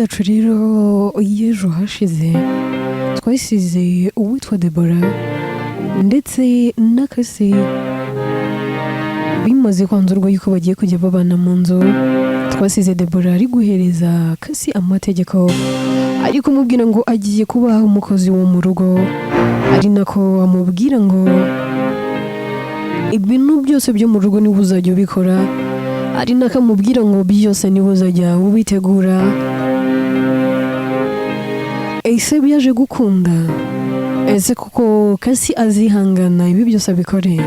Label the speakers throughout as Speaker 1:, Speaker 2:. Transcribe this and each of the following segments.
Speaker 1: Yacu rero y'ejo hashize twasize uwitwa Debora ndetse na Kasi bimaze kwanzurwa yuko bagiye kujya babana mu nzu. Twasize Debora ari guhereza Kasi amategeko, ari kumubwira ngo agiye kuba umukozi wo mu rugo, ari nako amubwira ngo ibintu byose byo mu rugo niwe uzajya ubikora, ari nako amubwira ngo byose niwe uzajya ubitegura. Ese byaje gukunda? Ese kuko Kasi azihangana ibi byose abikore?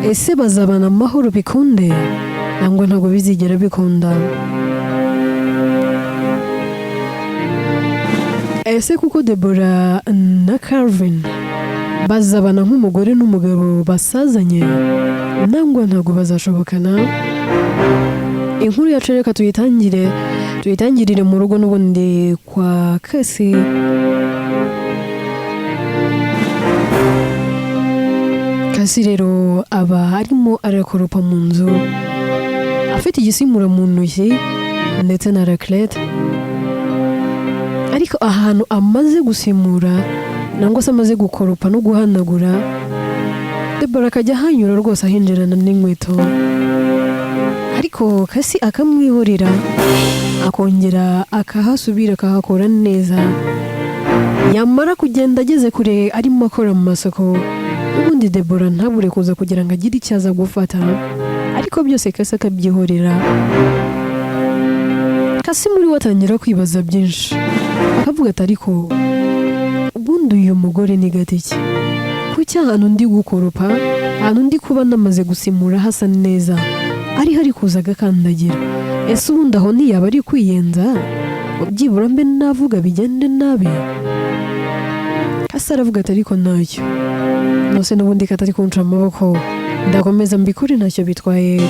Speaker 1: Ese bazabana amahoro bikunde, nangwa ntabwo bizigera bikunda? Ese kuko Debora na Calvin bazabana nk'umugore n'umugabo basazanye, nangwa ntabwo bazashobokana? Inkuru yacu reka tuyitangire, tuyitangirire mu rugo n'ubundi kwa Kasi. Kasi rero aba arimo arakoropa mu nzu, afite igisimura mu ntoki ndetse na raclette, ariko ahantu amaze gusimura nangwa se amaze gukoropa no guhanagura, Debora akajya ahanyura rwose ahinjirana n'inkweto, ariko Kasi akamwihorera, akongera akahasubira akahakora neza. Yamara kugenda ageze kure arimo akora mu masoko, ubundi Debora ntabure kuza kugira ngo agire icyo aza gufata, ariko byose Kasi akabyihorera. Kasi muri we atangira kwibaza byinshi, akavuga ati: "Ariko ubundi uyu mugore ni gatiki? Kuki ahantu ndi gukoropa, ahantu ndi kuba namaze gusimura hasa neza, ariho ari kuza agakandagira? Ese ubundi aho ntiyaba ari kwiyenza ngo byibura mbe navuga bigende nabi?" Kasi aravuga ati: "Ariko ntacyo nose n'ubundi katari kunca amaboko, ndakomeza mbikore, ntacyo bitwaye,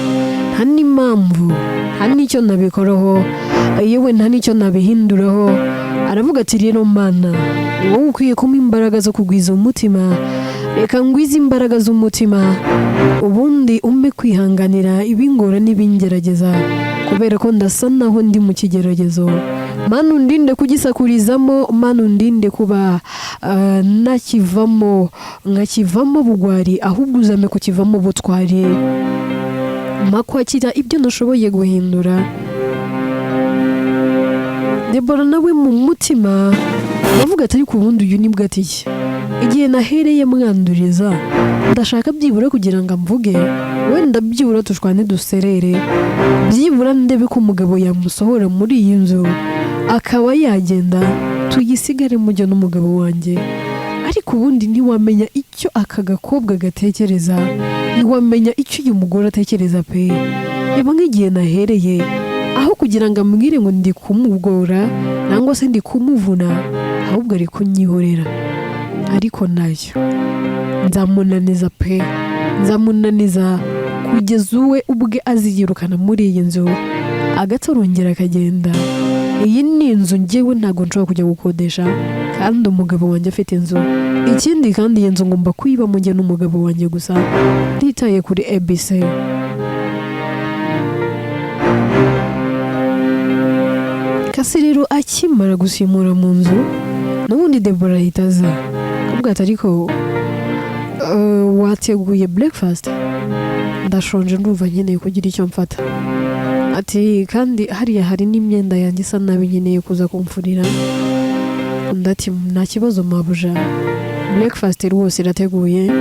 Speaker 1: nta n'impamvu, nta n'icyo nabikoraho, yewe nta n'icyo nabihinduraho." Aravuga ati: "Rero Mana, ni wowe ukwiye kumpa imbaraga zo kugwiza umutima. Reka ngwize imbaraga z'umutima, ubundi umpe kwihanganira ibingora n'ibingerageza, kubera ko ndasa naho ndi mu kigeragezo. Mana, undinde kugisakurizamo. Mana, undinde kuba nakivamo nkakivamo bugwari, ahubwo uzame kukivamo butwari. Mpa kwakira ibyo nashoboye guhindura." Debora nawe mu mutima aravuga ati: "Ariko ubundi uyu nibwo atiye igihe nahereye mwanduriza, ndashaka byibura kugira ngo amvuge, wenda byibura tushwane duserere, byibura ndebe ko umugabo yamusohora muri iyi nzu akaba yagenda, tuyisigare mujya n'umugabo wanjye. Ariko ubundi ntiwamenya icyo aka gakobwa gatekereza, ntiwamenya icyo uyu mugore atekereza pe. Reba nk'igihe nahereye aho kugira ngo ambwire ngo ndi kumugora nangwa se ndi kumuvuna, ahubwo ari kunyihorera. Ariko nayo nzamunaniza pe, nzamunaniza kugeza uwe ubwe aziyirukana muri iyi nzu, agatorongera akagenda. Iyi ni inzu ngewe ntabwo nshobora kujya gukodesha kandi umugabo wanjye afite inzu. Ikindi kandi iyi nzu ngomba kuyibamo njye n'umugabo wanjye gusa, ntitaye kuri ABC." Kasi rero akimara gusimura mu nzu, n'ubundi Debora ahita aza akavuga ati: "Ariko wateguye breakfast? Ndashonje, ndumva nkeneye kugira icyo mfata." Ati: "Kandi hariya hari n'imyenda yanjye isa nabi, nkeneye kuza kumfurira." Undi ati: "Nta kibazo mabuja, breakfast rwose irateguye."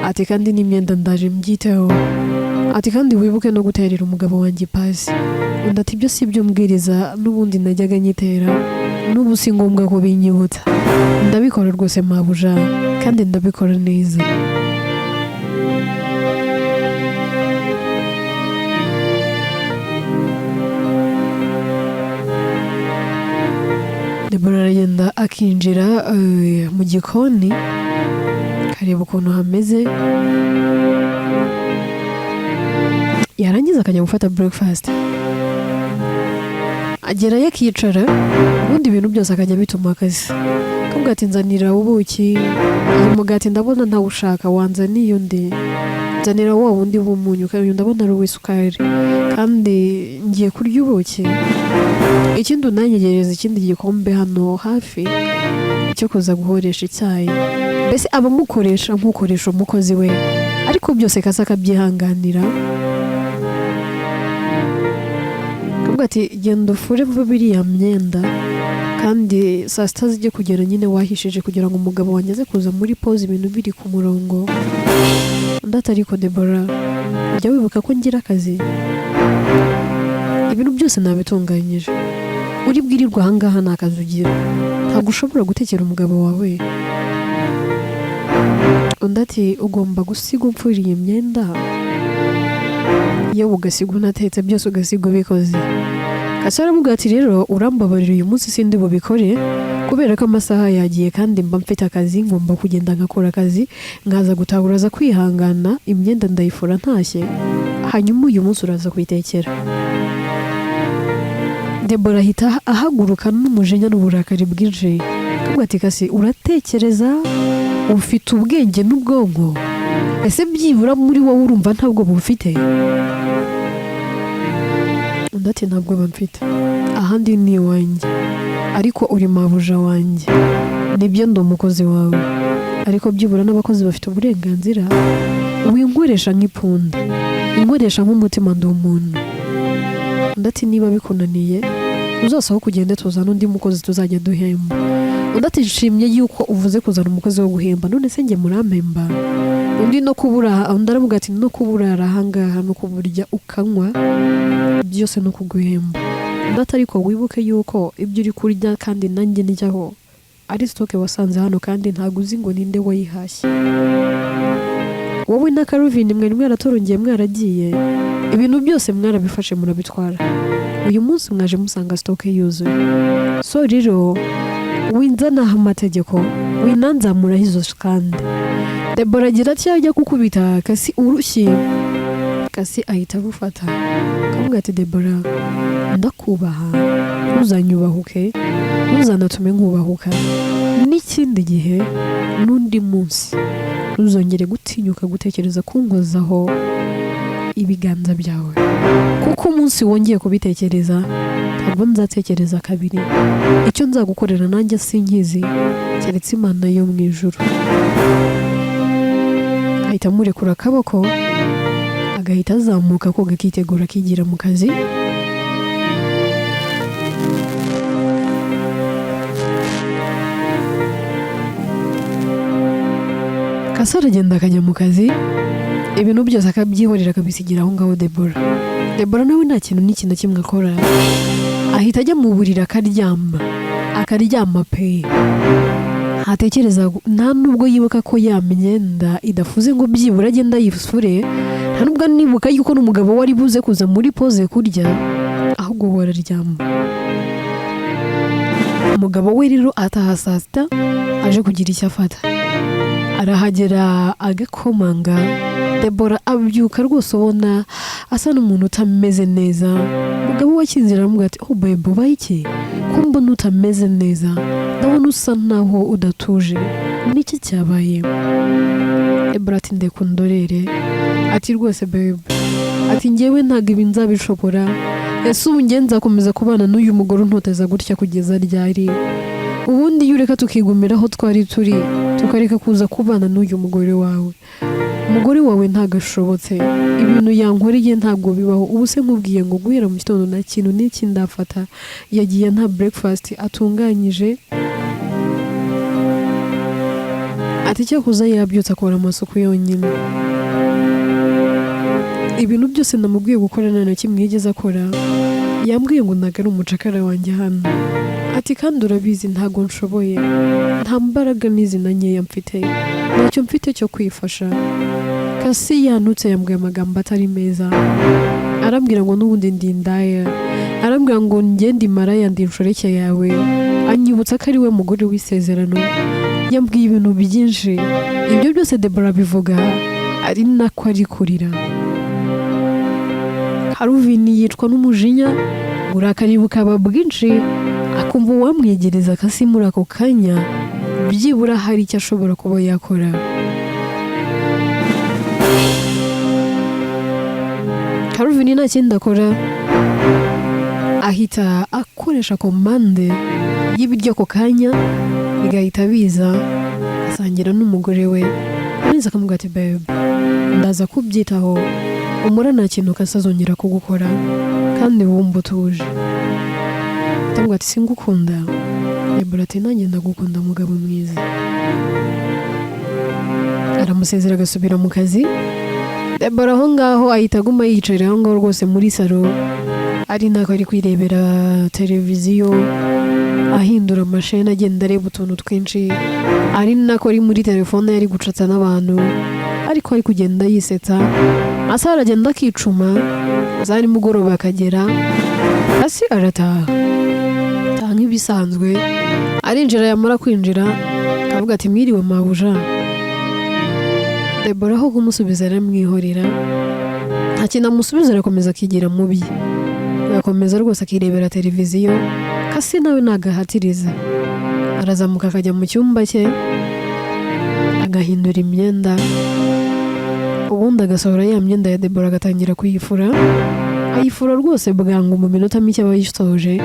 Speaker 1: Ati: "Kandi n'imyenda ndaje mbyiteho." Ati: "Kandi wibuke no guterera umugabo wanjye ipasi." Undi ati: "Ibyo si byo mbwiriza, n'ubundi najyaga nyitera, n'ubu si ngombwa ko binyibutsa, ndabikora rwose mabuja, kandi ndabikora neza." Debora aragenda akinjira mu gikoni, akareba ukuntu hameze, yarangiza akajya gufata breakfast. Agerayo akicara, ubundi ibintu byose akajya bituma akazi. Akavuga ati: "Nzanira ubuki, uyu mugati ndabona ntawushaka, wanzaniye undi, nzanira wa wundi w'umunyu, kandi uyu ndabona ari uw'isukari kandi ngiye kurya ubuki. Ikindi unanyegereza ikindi gikombe hano hafi cyo kuza guhoresha icyayi." Mbese abamukoresha nk'ukoresha umukozi we, ariko byose Kasi akabyihanganira. Akavuga ati: "Genda ufure vuba iriya myenda, kandi saa sita zijye kugera nyine wahishije, kugira ngo umugabo wanjye aze kuza muri pause ibintu biri ku murongo." Undi ati: "Ariko Debora, ujya wibuka ko ngira akazi? Ibintu byose nabitunganyije. Uri bwirirwe ahangaha, nta kazi ugira, ntabwo ushobora gutekera umugabo wawe?" Undi ati: "Ugomba gusiga umfuriye imyenda, yewe ugasiga unatetse, byose ugasiga ubikoze." Kasi aramubwira ati: "Rero urambabarira, uyu munsi sindi bubikore kubera ko amasaha yagiye kandi mba mfite akazi, ngomba kugenda ngakora akazi nkaza gutaha. Uraza kwihangana, imyenda ndayifura ntashye, hanyuma uyu munsi uraza kuyitekera." Debora ahita ahaguruka n'umujinya n'uburakari bwinshi, akavuga ati: "Kasi, uratekereza ufite ubwenge n'ubwonko? Ese byibura muri wowe urumva ntabwo bufite?" Undi ati: "Ntabwo mfite, ahandi ni iwanjye, ariko uri mabuja wanjye. Nibyo, ndi umukozi wawe, ariko byibura n'abakozi bafite uburenganzira. Winkoresha nk'ipunda, inkoresha nk'umutima, ndi umuntu." Undi ati: "Niba bikunaniye uzasohoke ugende, tuzane undi mukozi tuzajya duhemba." Undi ati: "Nshimye yuko uvuze kuzana umukozi wo guhemba. None se njye murampemba?" Undi no kubura, undi aravuga ati: "No kuburara ahangaha no kuburya ukanywa byose no kuguhemba." Undi ati: "Ariko wibuke yuko ibyo uri kurya kandi nanjye ndyaho ari stock wasanze hano, kandi ntabwo uzi ngo ninde wayihashye. Wowe na Karuvini mwari mwaratorongeye, mwaragiye, ibintu byose mwarabifashe murabitwara. Uyu munsi mwaje musanga stock yuzuye. So rero winzanaho amategeko, winanzamuraho izo." Kandi Debora agira atya ajya gukubita Kasi urushyi, Kasi ahita arufata, akavuga ati: "Debora, ndakubaha, ntuzanyubahuke, ntuzanatume nkubahuka. N'ikindi gihe n'undi munsi ntuzongere gutinyuka gutekereza kunkozaho ibiganza byawe, kuko umunsi wongeye kubitekereza ntabwo nzatekereza kabiri. Icyo nzagukorera nanjye sinkizi, keretse Imana yo mu ijuru." Ahita amurekura akaboko, agahita azamuka koga, akitegura, akigira mu kazi. Kasi aragenda akajya mu kazi, ibintu byose akabyihorera, akabisigira aho ngaho Debora. Debora nawe nta kintu n'iki na kimwe akora, ahita ajya mu buriri akaryama, akaryama pe. Ntatekereza, nta nubwo yibuka ko ya myenda idafuze ngo byibura agenda ayifure, nta nubwo anibuka yuko n'umugabo wari buze kuza muri pause kurya, ahubwo we araryama. Umugabo we rero ataha saa sita aje kugira icyo afata, arahagera agakomanga. Debora abyuka rwose ubona asa n'umuntu utameze neza. Umugabo we akinzira aramubwira ati: "Oh babe, ubaye iki ko mbona utameze neza? Ndabona usa naho udatuje, niki cyabaye?" Debora ati: "Ndeka undorere." Ati: "Rwose babe," ati, "ngewe ntabwo ibi nzabishobora. Ese ubu nge nzakomeza kubana n'uyu mugore untoteza gutya kugeza ryari? Ubundi iyo ureka tukigumira aho twari turi, tukareka kuza kubana n'uyu mugore wawe. Umugore wawe ntabwo ashobotse, ibintu yankoreye ntabwo bibaho. Ubu se nkubwiye ngo guhera mu gitondo nta kintu n'iki ndafata, yagiye nta breakfast atunganyije." Ati: "Cyakoze yabyutse akora amasuku yonyine. Ibintu byose namubwiye gukora nta na kimwe yigeze akora. Yambwiye ngo ntabwo ari umucakara wanjye hano." Ati: "Kandi urabizi ntabwo nshoboye, nta mbaraga n'izi na nkeya mfite, ntacyo mfite cyo kwifasha. Kasi yanutse, yambwiye amagambo atari meza, arambwira ngo n'ubundi ndi indaya, arambwira ngo njye ndi maraya, ndi inshoreke yawe, anyibutsa ko ari we mugore w'isezerano. Yambwiye ibintu byinshi." Ibyo byose Debora abivuga ari nako ari kurira. Karuvini yicwa n'umujinya, uburakari bukaba bwinshi, akumva uwamwegereza Kasi muri ako kanya. Byibura hari icyo ashobora kuba yakora. Calvin nta kindi akora, ahita akoresha commande y'ibiryo, ako kanya bigahita biza, asangira n'umugore we neza, akamubwira ati: "Babe, ndaza kubyitaho, umura nta kintu kasazongera kugukora kandi wumva utuje." Atamubwira ati: "Singukunda?" Debora ati: "Nanjye ndagukunda, mugabo mwiza." Aramusezera, agasubira mu kazi. Debora aho ngaho ahita aguma yiyicarira aho ngaho rwose muri salo, ari nako ari kwirebera televiziyo, ahindura amasheni, agenda areba utuntu twinshi, ari nako ari muri telefone, ari gucatsa n'abantu, ariko ari kugenda yisetsa. Amasaha aragenda akicuma, za nimugoroba akagera hasi, arataha, ataha nk'ibisanzwe, arinjira. Yamara kwinjira akavuga ati: "Mwiriwe mabuja." Debora aho kumusubiza aramwihorera, nta kintu amusubiza, arakomeza akigira mubi, agakomeza rwose akirebera televiziyo. Kasi nawe nagahatiriza, arazamuka akajya mu cyumba cye, agahindura imyenda, ubundi agasohora ya myenda ya Debora, agatangira kuyifura. Ayifura rwose bwangu, mu minota mike aba ayisoje,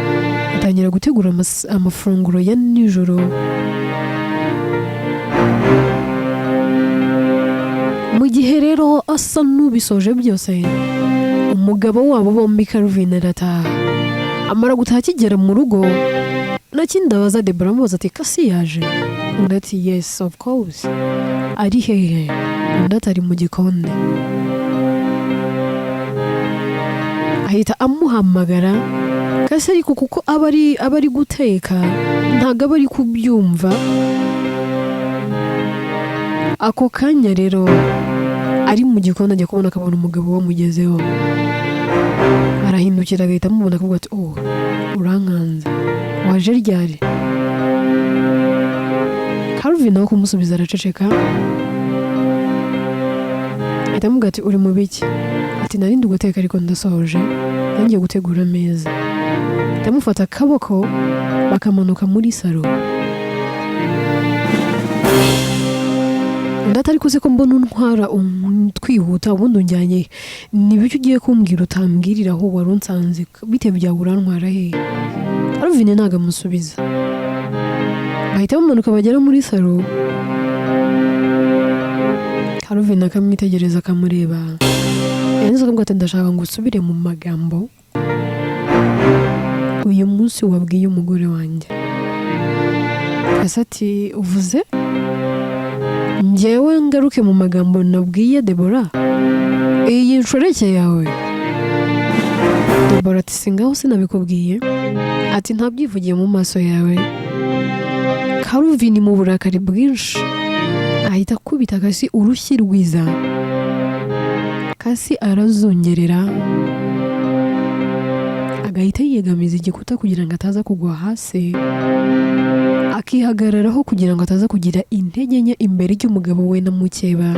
Speaker 1: atangira gutegura amafunguro ya nijoro. Mu gihe rero asa n'ubisoje byose, umugabo wabo bombi Calvin arataha. Amara gutaha, akigera mu rugo, nta kindi abaza Debora, amubaza ati: "Kasi yaje?" Undi ati: "Yes, of course." "Ari hehe?" Undi ati: "Ari mu gikoni." Ahita amuhamagara Kasi, ariko kuko aba ari guteka ntabwo aba ari kubyumva ako kanya. Rero ari mu gikoni, ajya kubona akabona umugabo wamugezeho, arahindukira agahita amubona, akavuga ati: "Oh, urankanze, waje ryari?" Calvin nawe kumusubiza araceceka, ahita amubwira ati: "Uri mu biki?" Ati: "Nari ndi guteka ariko ndasoje, ngiye gutegura ameza." Ahita amufata akaboko bakamanuka muri salo. Undi atari kuzi ko mbona untwara twihuta, ubundi unjyanye he? Ni ibiki ugiye kumbwira utambwirira aho wari unsanze? Bite byawe, urantwara hehe? Calvin ntabwo amusubiza, bahita bamanuka bagera muri salo, Calvin akamwitegereza, akamureba, yarangiza akamubwira ati: "Ndashaka ngo usubire mu magambo uyu munsi wabwiye umugore wanjye." Ese ati: "Uvuze njyewe ngaruke mu magambo nabwiye Debora, iyi nshoreke yawe?" Debora ati: "Singaho sinabikubwiye?" Ati: "Ntabyivugiye mu maso yawe." Calvin mu burakari bwinshi ahita akubita Kasi urushyi rwiza. Kasi arazungerera, agahita yiyegamiza igikuta kugira ngo ataza kugwa hasi, akihagararaho kugira ngo ataza kugira intege nke imbere y'umugabo we na mukeba.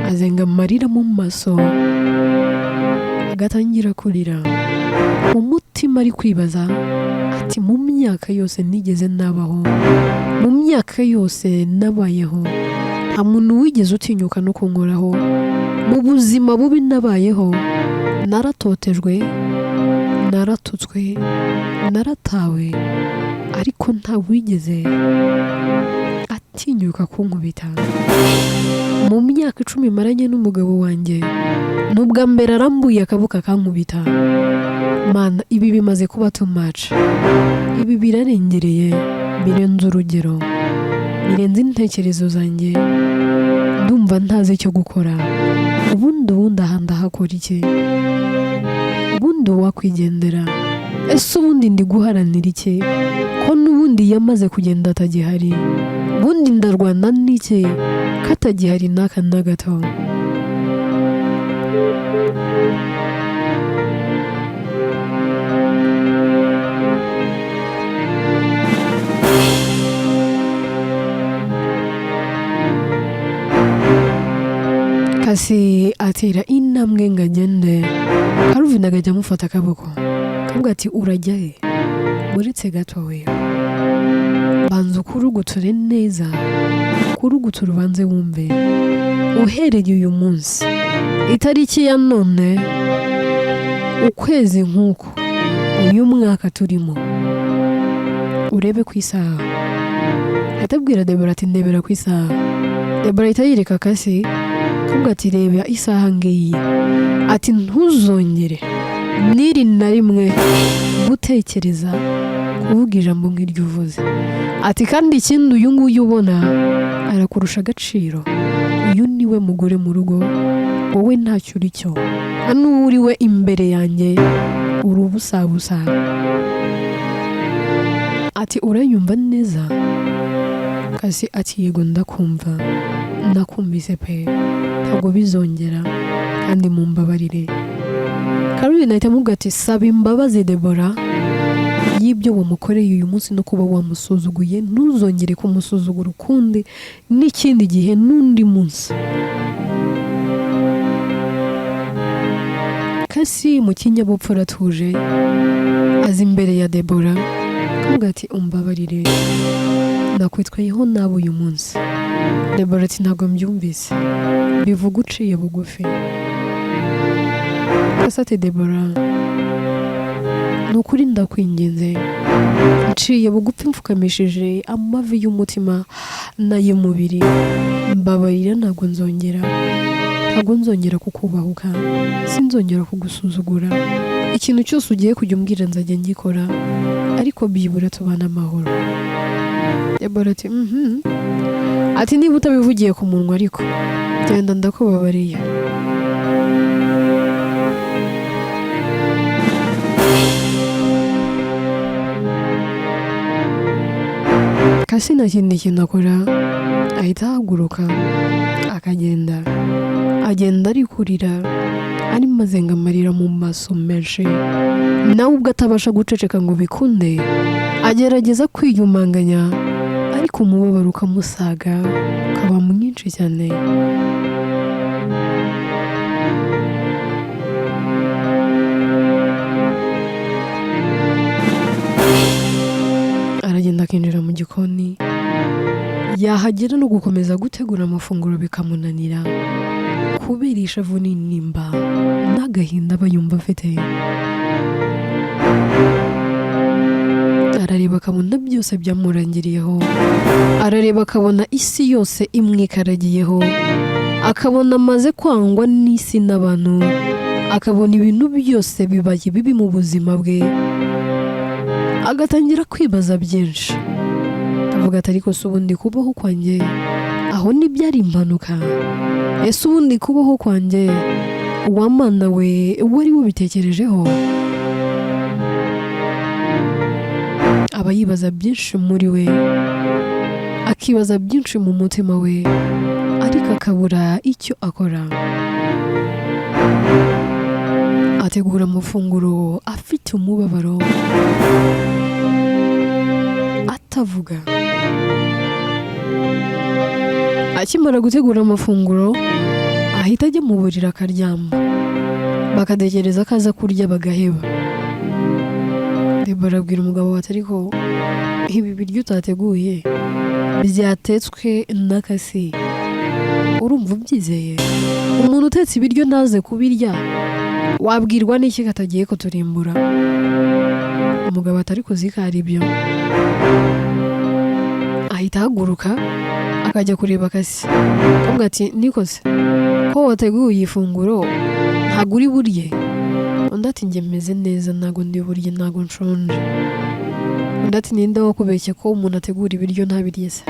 Speaker 1: Azenga amarira mu maso, agatangira kurira. Mu mutima ari kwibaza ati: "Mu myaka yose nigeze nabaho, mu myaka yose nabayeho, nta muntu wigeze utinyuka no kunkoraho. Mu buzima bubi nabayeho, naratotejwe, naratutswe, naratawe, ariko nta wigeze atinyuka kunkubita. Mu myaka 10 maranye n'umugabo wanjye, ni ubwa mbere arambuye akaboko akankubita. Mana, ibi bimaze kuba too much, ibi birarengereye, birenze urugero, birenze intekerezo zanjye. Ndumva ntazi icyo gukora. Ubundi aha ndahakora iki? Ubundi wakwigendera. Ese ubundi ndi guharanira iki ko n'ubundi yamaze kugenda atagihari? Ubundi ndarwana n'iki ko atagihari n'aka na gato?" Kasi atera intambwe ngo agende, Calvin agahita amufata akaboko, akavuga ati: "Urajya he? Uretse gato we." Banza ukuruguture neza, ukuruguture ubanze wumve. Uhereye uyu munsi, itariki ya none, ukwezi nk'uku, uyu mwaka turimo, urebe ku isaha." Atabwira Debora ati: "Ndebera ku isaha." Debora ahita yereka Kasi, akavuga ati: "Reba isaha ngiyi." Ati: "Ntuzongere n'iri na rimwe gutekereza kuvuga ijambo nk'iryo uvuze." Ati: "Kandi ikindi, uyu nguyu ubona arakurusha agaciro. Uyu niwe mugore mu rugo, wowe ntacyo uri cyo. Hano uri we imbere yanjye uri ubusabusa." Ati: "Uranyumva neza?" Kasi ati: "Yego, ndakumva, ndakumvise pe, ntabwo bizongera kandi mumbabarire." Caroline ahita amubwira ati: "Saba imbabazi Debora y'ibyo wamukoreye uyu munsi no kuba wamusuzuguye. Ntuzongere kumusuzugura ukundi n'ikindi gihe n'undi munsi." Kasi mu kinyabupfura atuje aza imbere ya Debora, akamubwira ati: "Umbabarire, nakwitwayeho nabi uyu munsi." Debora ati: "Ntabwo mbyumvise, bivuga uciye bugufi." Kasi ati: "Debora, ni ukuri ndakwinginze, nciye bugufi, mfukamishije amavi y'umutima n'ay'umubiri, mbabarira, ntabwo nzongera, ntabwo nzongera kukubahuka, sinzongera kugusuzugura. Ikintu cyose ugiye kujya umbwira nzajya ngikora, ariko byibura tubane amahoro." Debora ati: "Mhm." Ati: "Niba utabivugiye ku munwa, ariko genda, ndakubabariye." Kasi nta kindi kintu akora, ahita ahaguruka akagenda. Agenda ari kurira, arimo azenga amarira mu maso menshi, nawe ubwo atabasha guceceka ngo bikunde. Agerageza kwiyumanganya, ariko umubabaro ukamusaga, ukaba mwinshi cyane. Aragenda akinjira mu gikoni, yahagera no gukomeza gutegura amafunguro bikamunanira kubera ishavu n'intimba n'agahinda aba yumva afite. Arareba akabona byose byamurangiriyeho, arareba akabona isi yose imwikaragiyeho, akabona amaze kwangwa n'isi n'abantu, akabona ibintu byose bibaye bibi mu buzima bwe, agatangira kwibaza byinshi, avuga ati: "Ariko se ubundi kubaho kwanjye aho ntibyari impanuka? Ese ubundi kubaho kwanjye, uwamana we wari wabitekerejeho?" Aba yibaza byinshi muri we, akibaza byinshi mu mutima we, ariko akabura icyo akora. Ategura amafunguro afite umubabaro, atavuga. Akimara gutegura amafunguro ahita ajya mu buriri akaryama, bakategereza ko aza kurya bagaheba. Debora abwira umugabo ati: "Ariko ibi biryo utateguye byatetswe n'akasi, urumva ubyizeye? Umuntu utetse ibiryo ntaze kubirya, wabwirwa n'iki katagiye kuturimbura?" Umugabo ati: "Ariko uzi ko ari ibyo." Ahita ahaguruka akajya kureba Kasi, akavuga ati: "Nikoze ko wateguye ifunguro, ntabwo uri burye?" Undi ati: "Njye meze neza, ntabwo ndi burye, ntabwo nshonje." Undi ati: "Ninde wakubeshye ko umuntu ategura ibiryo ntabirye se?"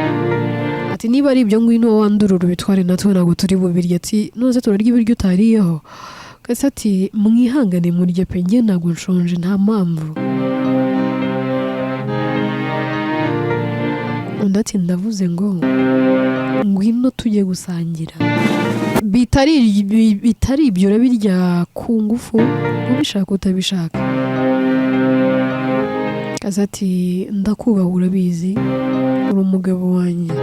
Speaker 1: Ati: "Niba ari ibyo, ngwino wandurura ubitware, natwe ntabwo turi bubirye." Ati: "None turarya ibiryo utariyeho?" Kasi ati: "Mwihangane murye pe, njye ntabwo nshonje, nta mpamvu." Undi ati: "Ndavuze ngo ngwino tujye gusangira, bitari ibyo urabirya ku ngufu, ubishaka utabishaka." Kasi ati: "Ndakubaha, urabizi, uri umugabo wanjye,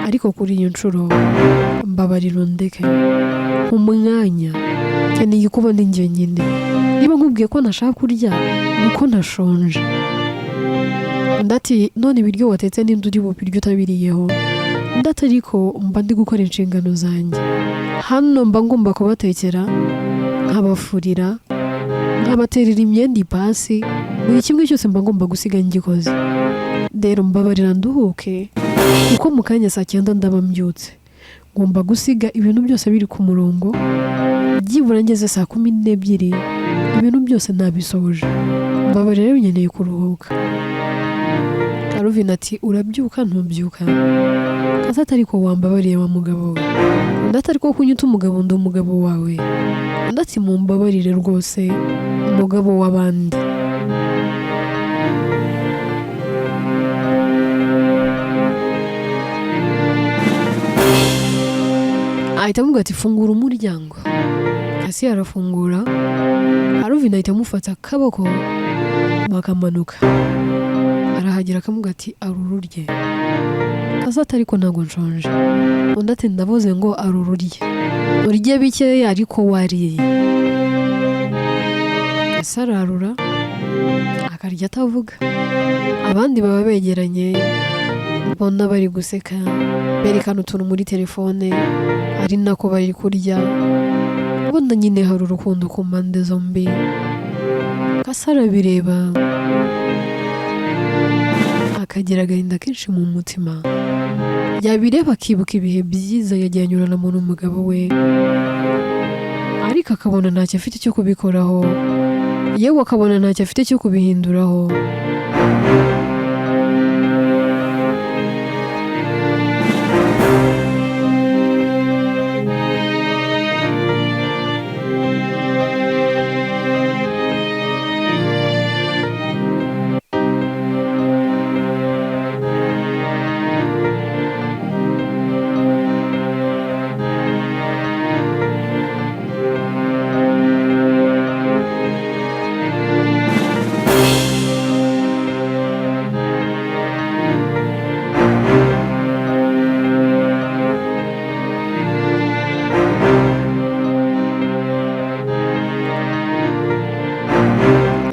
Speaker 1: ariko kuri iyi nshuro mbabarira undeke umwanya, nkeneye kuba ndi njyenyine. Niba nkubwiye ko ntashaka kurya ni uko ntashonje." Undi ati: "None ibiryo watetse n'indi uri bubiryo utabiriyeho?" Undi ati: "Ariko mba ndi gukora inshingano zanjye hano, mba ngomba kubatekera, nkabafurira, nkabaterera imyenda ipasi, buri kimwe cyose mba ngomba gusiga ngikoze. Rero mbabarira nduhuke, kuko mu kanya saa 9 ndaba mbyutse, ngomba gusiga ibintu byose biri ku murongo. Byibura ngeze saa 12 ibintu byose nabisoje. Mbabarira rero, nkeneye kuruhuka." Karuvin ati: "Urabyuka ntubyuka?" Kasi ati: "Ariko wambabariye wa mugabo we." Undi ati: "Ariko kunyita umugabo, ndi umugabo wawe?" Undi ati: "Mumbabarire rwose, umugabo w'abandi." Ahita amubwira ati: "Fungura umuryango." Kasi arafungura, Karuvin ahita amufata akaboko bakamanuka. Arahagera akamubwira ati: "Arururye." Kasi ati: "Ariko ntabwo nshonje." Undi ati: "Ndavuze ngo arururye, urye bikeya ariko wariye." Kasi ararura akarya atavuga. Abandi baba begeranye, ubona bari guseka, berekana utuntu muri telefone ari nako bari kurya, ubona nyine hari urukundo ku mpande zombi. Kasi arabireba akagira agahinda kenshi mu mutima, yabireba akibuka ibihe byiza yagiye anyuranamo n'umugabo we, ariko akabona ntacyo afite cyo kubikoraho, yewe akabona ntacyo afite cyo kubihinduraho.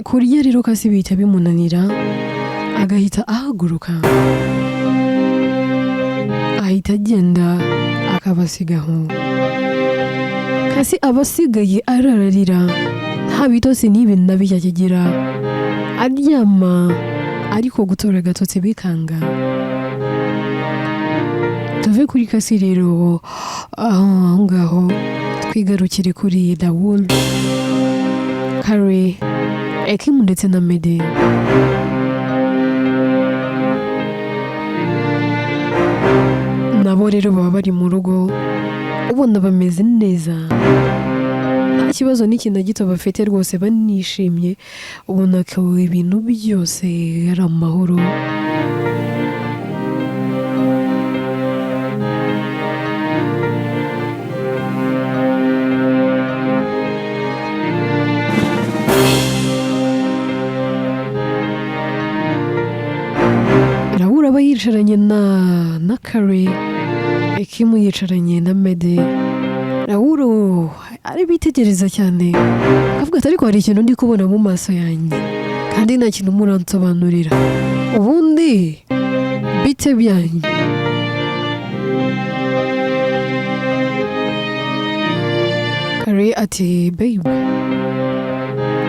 Speaker 1: Kurya rero Kasi bihita bimunanira, agahita ahaguruka, ahita agenda akabasigaho. Kasi aba asigaye arararira, nta bitotsi n'ibi na bijya akigira, aryama ariko gutora agatotsi bikanga. Tuve kuri Kasi rero aho ngaho, twigarukire kuri Dawul, Kare, Ekimu ndetse na Mede. Nabo rero baba bari mu rugo, ubona bameze neza, nta kibazo n'iki na gito bafite rwose, banishimye, ubona ko ibintu byose ari amahoro. Raul aba yicaranye na Kare, Ekimu yicaranye na Mede. Raul ari bitegereza cyane, akavuga ati: "Ariko hari ikintu ndi kubona mu maso yanjye kandi nta kintu muransobanurira. Ubundi bite byanyu?" Kare ati: "Babe,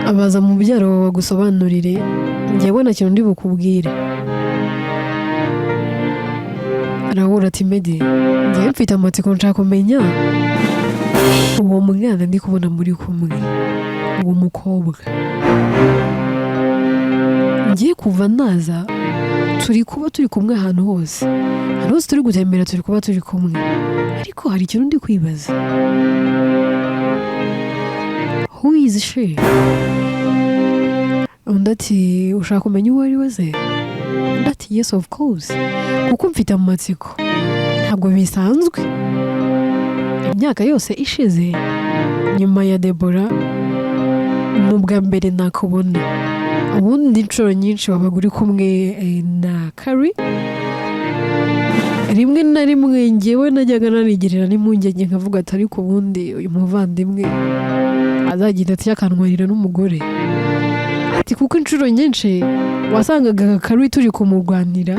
Speaker 1: abaza mubyara wawe bagusobanurire, njyewe nta kintu ndi bukubwire." Raul ati: "Medi, njyewe mfite amatsiko, nshaka kumenya uwo mwana ndi kubona muri kumwe, uwo mukobwa. Ngiye kuva naza turi kuba turi kumwe ahantu hose, ahantu hose turi gutembera turi kuba turi kumwe, ariko hari ikintu ndi kwibaza: who is she?" Undi ati: "Ushaka kumenya uwo ari we se?" Undi ati: "Yes, of course, kuko mfite amatsiko, ntabwo bisanzwe. Imyaka yose ishize nyuma ya Debora ni ubwa mbere nakubona. Ubundi inshuro nyinshi wabaga uri kumwe na Kari. Rimwe na rimwe ngewe najyaga nanigirira n'impungenge, nkavuga ati: ariko ubundi uyu muvandimwe azagenda ati akantwarira n'umugore." Ati kuko inshuro nyinshi wasangaga Kari turi kumurwanira,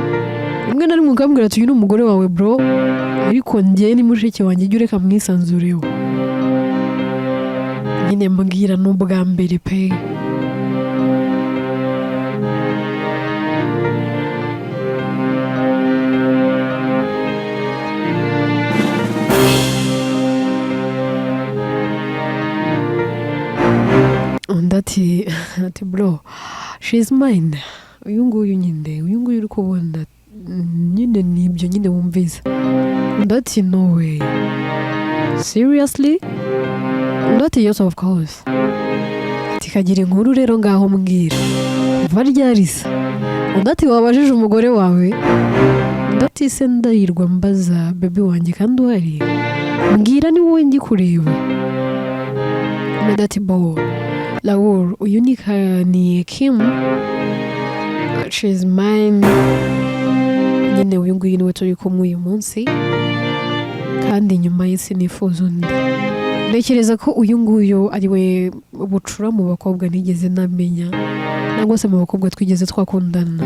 Speaker 1: rimwe na rimwe ukambwira ati: "Uyu ni umugore wawe bro, ariko njye ni mushiki wanjye, jya ureka mwisanzureho nyine." Mbwira, ni ubwa mbere pe. Undi ati: "Bro, she's mine. Uyu nguyu nyine, uyu nguyu uri kubona nyine, nibyo nyine wumvise." Undi ati: "No way, seriously?" Undi ati: "Yes, of course." Ati: "Kagira inkuru rero, ngaho mbwira, kuva ryarisa?" Undi ati: "Wabajije umugore wawe?" Undi ati: "Se ndahirwa mbaza baby wanjye kandi uhari? Mbwira, ni wowe ndi kureba." Undi ati: "Bo Raoul, uyu ni Kim, she's mine nyine. Uyu nguyu niwe turi kumwe uyu munsi, kandi nyuma ye sinifuza undi. Ntekereza ko uyu nguyu ari we bucura mu bakobwa nigeze namenya, cyangwa se mu bakobwa twigeze twakundana.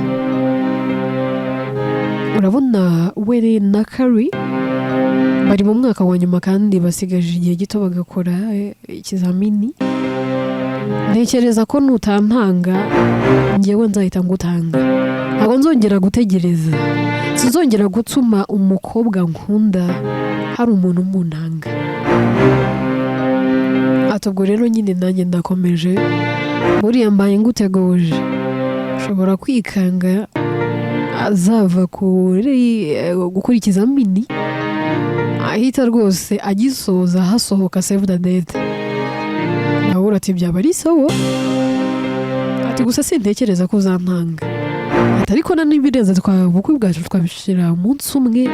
Speaker 1: Urabona we na Kari bari mu mwaka wa nyuma, kandi basigaje igihe gito bagakora ikizamini. Ntekereza ko nutantanga njyewe nzahita ngutanga. Ntabwo nzongera gutegereza, sinzongera gutuma umukobwa nkunda hari umuntu umuntanga." Ati: "Ubwo rero nyine nanjye ndakomeje, buriya mbaye nguteguje, ushobora kwikanga azava kuri gukora ikizamini ahita rwose agisoza hasohoka save the date." Nawe ati: "Byaba ari sawa." Ati: "Gusa sintekereza ko uzantanga." Ati: "Ariko na n'ibirenze, ubukwe bwacu twabishyira umunsi umwe,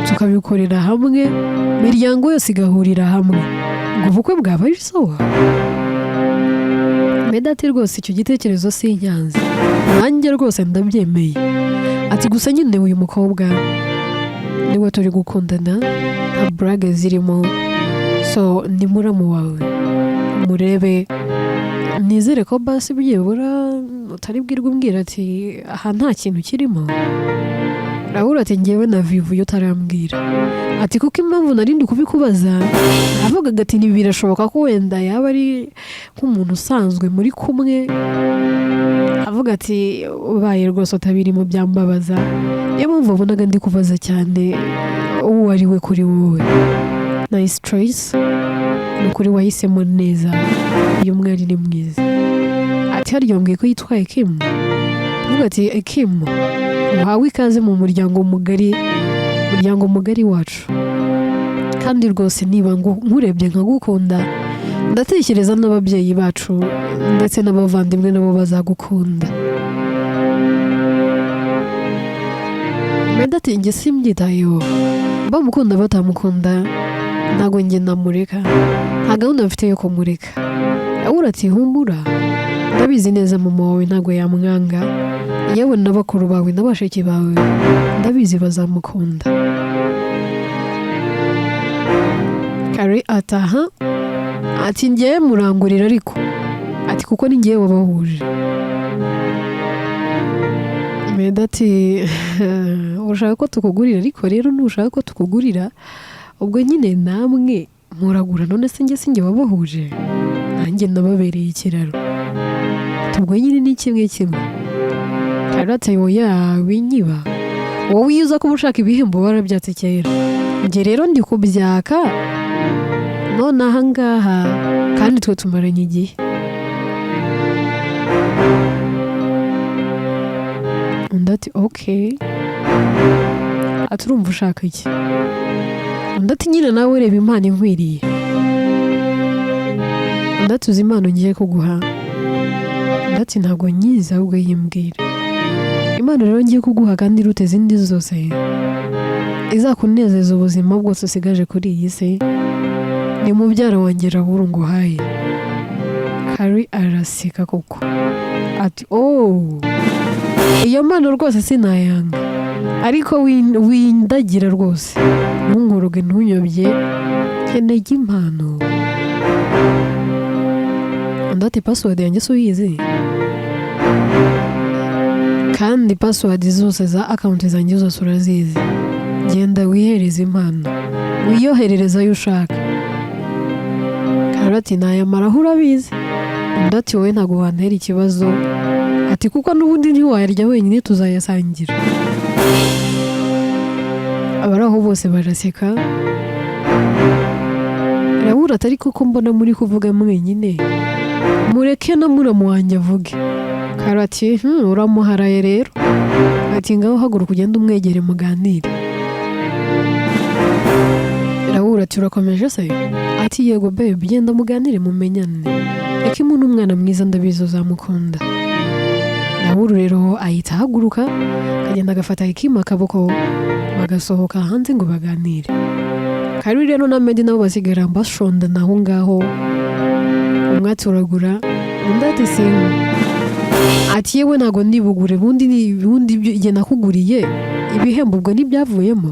Speaker 1: tukabikorera hamwe, imiryango yose igahurira hamwe, ngo ubukwe bwaba ari sawa." Meda ati: "Rwose icyo gitekerezo si inyanza, nanjye rwose ndabyemeye." Ati: "Gusa nyine uyu mukobwa niwe turi gukundana, nta burage zirimo, so ni muramu wawe, murebe. Nizere ko basi byibura utari bwirwe umbwira ati aha nta kintu kirimo." Raoul ati: "Ngewe na Vivu iyo utarambwira." Ati: "Kuko impamvu narindi kubikubaza, avugaga ati birashoboka ko wenda yaba ari nk'umuntu usanzwe muri kumwe." Avuga ati: "Ubaye rwose utabirimo byambabaza, niyo mpamvu wabonaga ndi kubaza cyane uwo ari we kuri wowe." "Nice choice, ni ukuri wahisemo neza, uyu mwari ni mwiza." Ati: "Harya wambwiye ko yitwaye Kim?" Avuga ati: "Kim, uhawe ikaze mu muryango mugari, umuryango mugari wacu. Kandi rwose niba nkurebye nkagukunda, ndatekereza n'ababyeyi bacu ndetse n'abavandimwe nabo bazagukunda." Meda ati: "Njye simbyitayeho, bamukunda batamukunda, ntabwo njye namureka, nta gahunda mfite yo kumureka." Raoul ati: "Humbura, ndabizi neza mama wawe ntabwo yamwanga, yewe na bakuru bawe na bashiki bawe ndabizi bazamukunda." Kari ataha ati: "Ngewe murangurira ariko," ati "kuko ni ngewe wabahuje." Meda ati: "Ushaka ko tukugurira, ariko rero nushaka ko tukugurira ubwo nyine namwe muragura. None se njye sinjye wabahuje? Nanjye nababereye ikiraro." Ati: "Ubwo nyine ni kimwe kimwe." Kari ati: "Oya, winyiba wowe, iyo uza kuba ushaka ibihembo warabyatse kera. Njye rero ndi kubyaka none aha ngaha, kandi twe tumaranye igihe." Undi ati: "Okay." Ati: "Urumva ushaka iki?" Undi ati: "Nyine nawe reba impano inkwiriye." Undi ati: "Uzi impano ngiye kuguha?" Undi ati: "Ntabwo nyizi, ahubwo yimbwira." "Impano rero ngiye kuguha kandi iruta izindi zose, izakunezeza ubuzima bwose usigaje kuri iyi si, ni mubyara wanjye Raoul nguhaye." Kari araseka koko, ati: "Oh, iyo mpano rwose sinayanga, ariko windagira rwose, ntunkuruge, ntunyobye, nkeneye impano." Undi ati: "Password yanjye si uyizi?" Kandi password zose za account zanjye zose urazizi. Genda wihereze impano, wiyoherereza ayo ushaka." Karori ati: "Nayamaraho, urabizi." Undi ati: "Wowe ntabwo wantera ikibazo," ati "kuko n'ubundi ntiwayarya wenyine, tuzayasangira." Abari aho bose baraseka. Rabura atari koko mbona muri kuvuga mwenyine, mureke na muramu wanjye avuge. Karo ati: Uramuharaye rero." Ati: "Ngaho haguruka ugende umwegere muganire." Rabura ati: "Urakomeje se?" Ati: "Yego babe, genda muganire mumenyane. Ekimu ni umwana mwiza, ndabizi uzamukunda." Rabura rero ahita ahaguruka, akagenda agafata Ekimu akaboko, bagasohoka hanze ngo baganire. Kari rero na Medi nabo basigara bashondana aho ngaho, umwe aturagura, undi ati: "Singa," ati: "Yewe ntabwo ndibugure bundi, ni bundi ibyo igihe nakuguriye ibihembo ubwo ntibyavuyemo."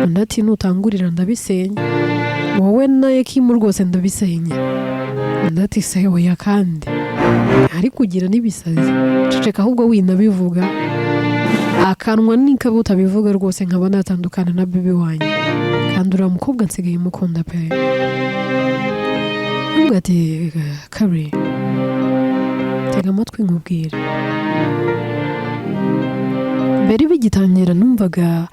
Speaker 1: Undi ati: "Nutangurira ndabisenya, wowe na Ekimu rwose ndabisenya." Undi ati: "Se oya, kandi ari kugira n'ibisazi, ceceka ahubwo winabivuga, akanwa nikaba utabivuga rwose nkaba natandukana na baby wanjye, kandi uriya mukobwa nsigaye mukunda pe." Nubwo ati: "Kari, tega amatwi nkubwire. Mbere bigitangira numvaga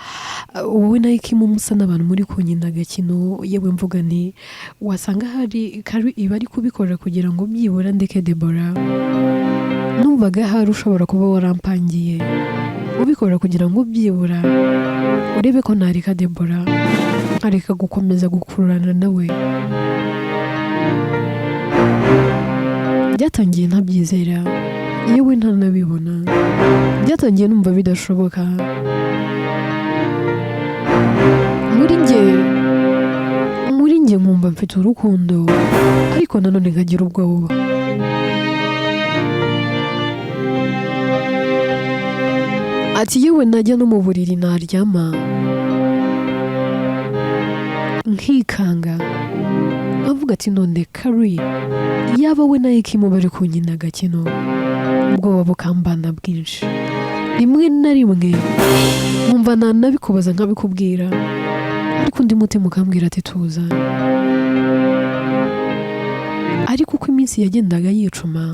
Speaker 1: wowe na Ekimu musa n'abantu muri kunyina agakino, yewe mvuga nti wasanga hari Kari iba ari kubikora kugira ngo byibura ndeke Debora. Numvaga hari ushobora kuba warampangiye, ubikora kugira ngo byibura urebe ko nareka Debora, nkareka gukomeza gukururana nawe. Byatangiye ntabyizera, yewe ntanabibona. Byatangiye numva bidashoboka. Muri njye nkumva mfite urukundo, ariko nanone nkagira ubwoba. Ati: "Yewe najya no mu buriri naryama nkikanga, nkavuga ati none Kari yaba we na Ekimu bari kunyina agakino, ubwoba bukambana bwinshi. Rimwe na rimwe nkumva nanabikubaza nkabikubwira, ariko undi mutima ukambwira ati tuza. Ariko uko iminsi yagendaga yicuma,"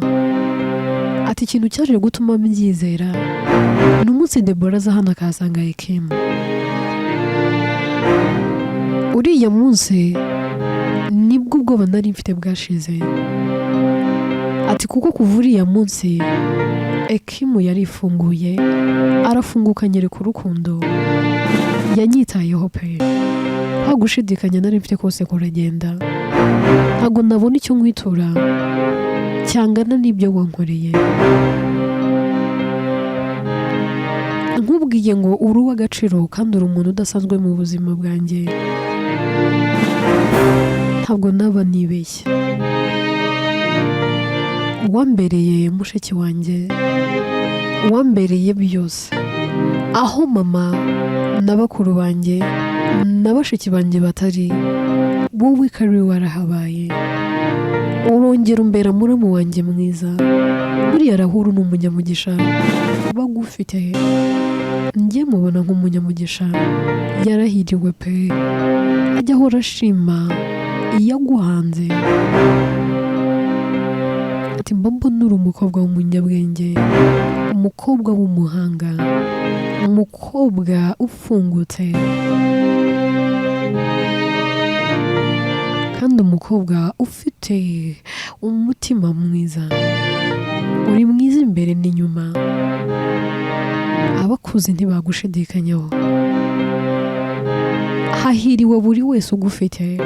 Speaker 1: ati "ikintu cyaje gutuma mbyizera ni umunsi Debora aza hano akahasanga Ekimu. Uriya munsi nibwo ubwoba nari mfite bwashize." Ati: "Kuko kuva uriya munsi Ekimu yarifunguye, arafunguka, anyereka urukundo, yanyitayeho pe. Kwa gushidikanya nari mfite kose kuragenda. Ntabwo nabona icyo nkwitura cyangana n'ibyo wankoreye. Nkubwiye ngo uri uw'agaciro kandi uri umuntu udasanzwe mu buzima bwanjye, ntabwo naba nibeshye. Uwambereye mushiki wanjye, uwambereye byose, aho mama na bakuru banjye na bashiki banjye batari, wowe Kari warahabaye, urongera umbera muramu wanjye mwiza. Buriya Rahuru ni umunyamugisha bagufite, njye mubona nk'umunyamugisha, yarahiriwe pe. Ajya ahora ashima iyo aguhanze." Ati: "Mba mbona uri umukobwa w'umunyabwenge, umukobwa w'umuhanga, umukobwa ufungutse, kandi umukobwa ufite umutima mwiza. Uri mwiza imbere n'inyuma, abakuzi ntibagushidikanyaho. Hahiriwe buri wese ugufite,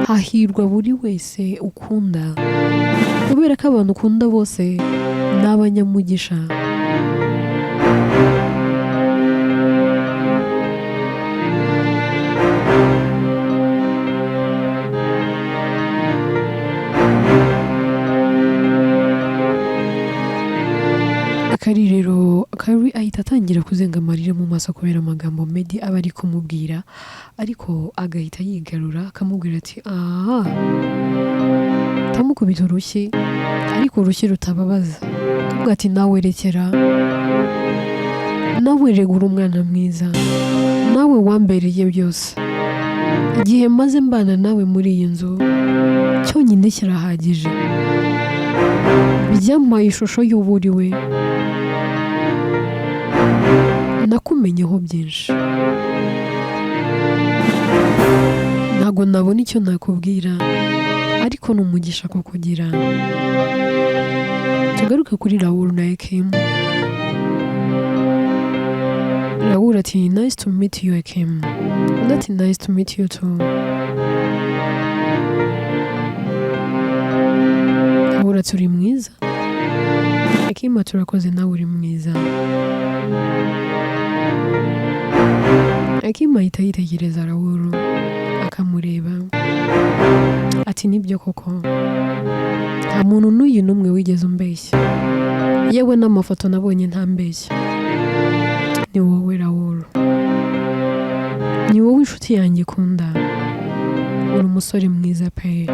Speaker 1: hahirwa buri wese ukunda, kubera ko abantu ukunda bose ni abanyamugisha." Akari rero, Kari ahita atangira kuzenga amarira mu maso kubera amagambo Medi aba ari kumubwira, ariko agahita yigarura akamubwira ati: "Aha," atamukubita urushyi, ariko urushyi rutababaza, akavuga ati: "Nawe rekera." Nawe regura umwana mwiza, nawe wambereye byose. Igihe maze mbana nawe muri iyi nzu cyonyine kirahagije, byampaye ishusho y'uburiwe, nakumenyeho byinshi. Ntabwo nabona icyo nakubwira, ariko ni umugisha kukugira. Tugaruke kuri Raoul na Ekim. Raoul ati: "Nice to meet you, Ekim." Undi ati: "Nice to meet you too." Raoul ati: "Uri mwiza." Ekim ati: "Urakoze, nawe uri mwiza." Ekim ahita yitegereza Raoul akamureba, ati: "Nibyo koko, nta muntu n'uyu n'umwe wigeze umbeshya, yewe n'amafoto nabonye ntambeshya. Ni wowe Raoul, ni wowe inshuti yanjye ikunda. Uri umusore mwiza pe,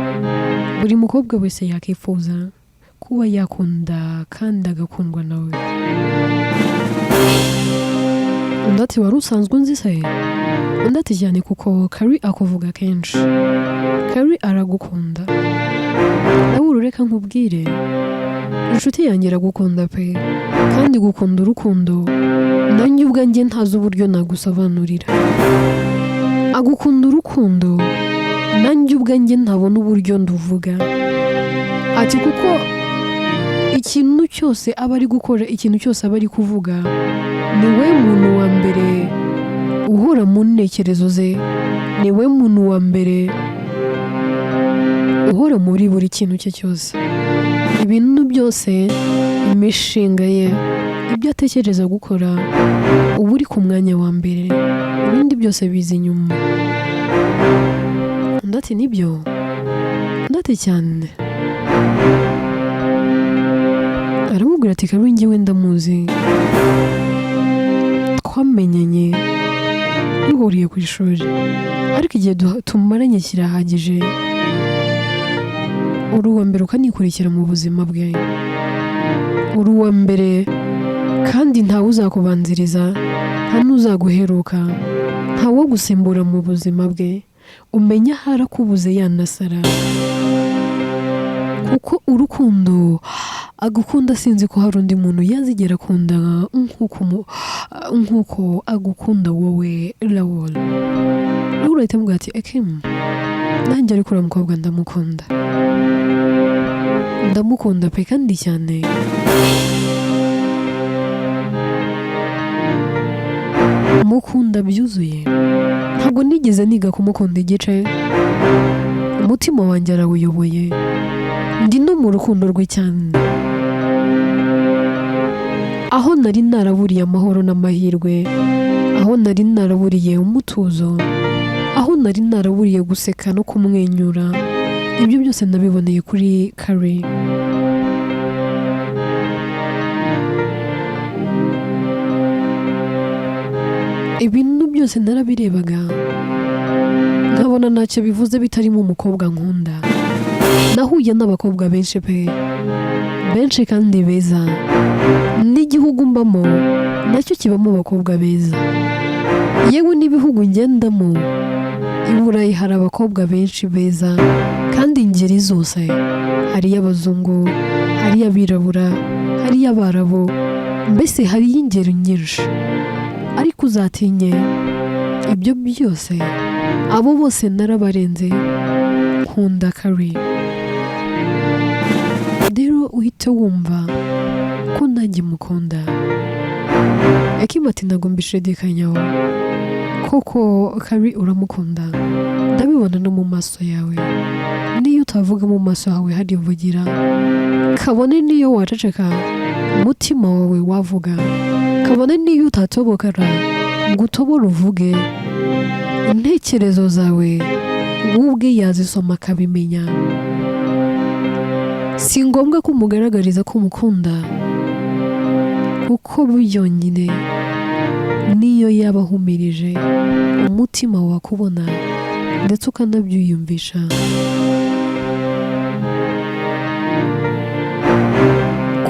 Speaker 1: buri mukobwa wese yakifuza kuba yakunda kandi agakundwa nawe." Undi ati: "Wari usanzwe unzi se?" Undi ati: "Cyane, kuko Kari akuvuga kenshi, Kari aragukunda. Nawe reka nkubwire, inshuti yanjye iragukunda pe, kandi gukunda urukundo nanjye ubwanjye ntazi uburyo nagusobanurira. Agukunda urukundo nanjye ubwanjye ntabona uburyo nduvuga." Ati: "Kuko ikintu cyose aba ari gukora, ikintu cyose aba ari kuvuga, ni we muntu wa mbere uhora mu ntekerezo ze, ni we muntu wa mbere uhora muri buri kintu cye cyose. Ibintu byose, imishinga ye, ibyo atekereza gukora, uba uri ku mwanya wa mbere, ibindi byose biza inyuma." Undi ati: "Nibyo?" Undi ati: "Cyane." Aramubwira ati: "Kabi njyewe ndamuzi, twamenyanye duhuriye ku ishuri, ariko igihe tumaranye kirahagije. Uri uwa mbere ukanikurikira mu buzima bwe, uri uwa mbere kandi ntawe uzakubanziriza, nta n'uzaguheruka, ntawo gusimbura mu buzima bwe. Umenya aho arakubuze yanasara, kuko urukundo agukunda sinzi ko hari undi muntu yazigera akunda nk'uko agukunda wowe, Raoul." Raoul ahita amubwira ati: "Ekim, nanjye ariko uriya mukobwa ndamukunda, ndamukunda pe, kandi cyane. Mukunda byuzuye, ntabwo nigeze niga kumukunda igice, umutima wanjye arawuyoboye, ndi no mu rukundo rwe cyane. Aho nari naraburiye amahoro n'amahirwe, aho nari naraburiye umutuzo, aho nari naraburiye guseka no kumwenyura, ibyo byose nabiboneye kuri Kari. Ibintu byose narabirebaga nkabona ntacyo bivuze bitarimo umukobwa nkunda. Nahuye n'abakobwa benshi pe, benshi kandi beza, n'igihugu mbamo nacyo kibamo abakobwa beza, yewe n'ibihugu ngendamo, i Burayi hari abakobwa benshi beza kandi ingeri zose, hariyo abazungu, hariyo abirabura, hariyo abarabu, mbese hariyo ingeri nyinshi. Ariko uzatinye ibyo byose, abo bose narabarenze, nkunda Kari. Rero uhite wumva ko nanjye mukunda." Ekim ati: "Ntabwo mbishidikanyaho, koko Kari uramukunda, ndabibona no mu maso yawe. Niyo utavuga mu maso hawe harivugira, kabone niyo waceceka umutima wawe wavuga, kabone niyo utatobokara ngo utobore uvuge, intekerezo zawe wowe ubwe yazisoma akabimenya. Si ngombwa ko umugaragariza ko umukunda, kuko byonyine niyo yaba ahumirije umutima wakubona ndetse ukanabyiyumvisha.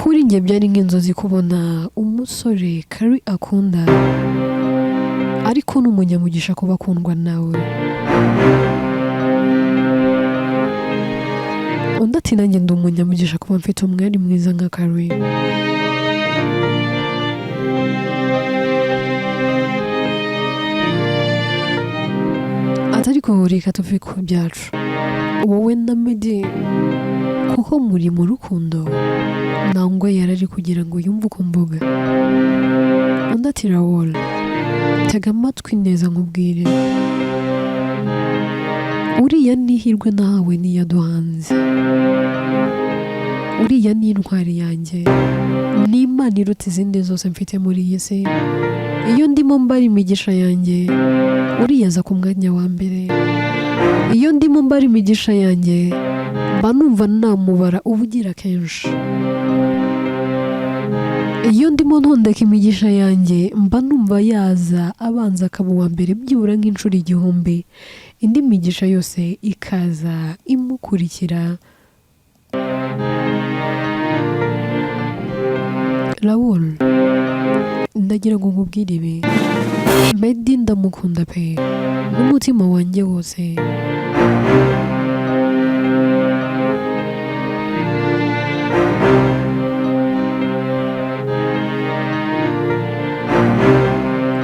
Speaker 1: Kuri Kuri njye byari nk'inzozi kubona umusore Kari akunda, ariko ni umunyamugisha kuba akundwa nawe. Undi ati: "Nanjye ndi umunyamugisha kuba mfite umwari mwiza nka Kari." Ati: "Ariko reka tuve ku byacu, wowe na Meddy kuko muri mu rukundo." Nangwa yarari kugira ngo yumve uko mvuga. Undi ati: "Raoul, tega amatwi neza nkubwire. Uriya ni ihirwe nahawe n'iyaduhanze. Uriya ni intwari yanjye, ni Imana iruta izindi zose mfite muri iyi si. Iyo ndimo mbara imigisha yanjye, uriya aza ku mwanya wa mbere. Iyo ndimo mbara imigisha yanjye, mba numva namubara ubugira kenshi. Iyo ndimo ntondeka imigisha yanjye, mba numva yaza abanza akaba uwa mbere byibura nk'inshuro 1000, indi migisha yose ikaza imukurikira. Raoul, ndagira ngo nkubwire ibi: Meddy ndamukunda pe, n'umutima wanjye wose.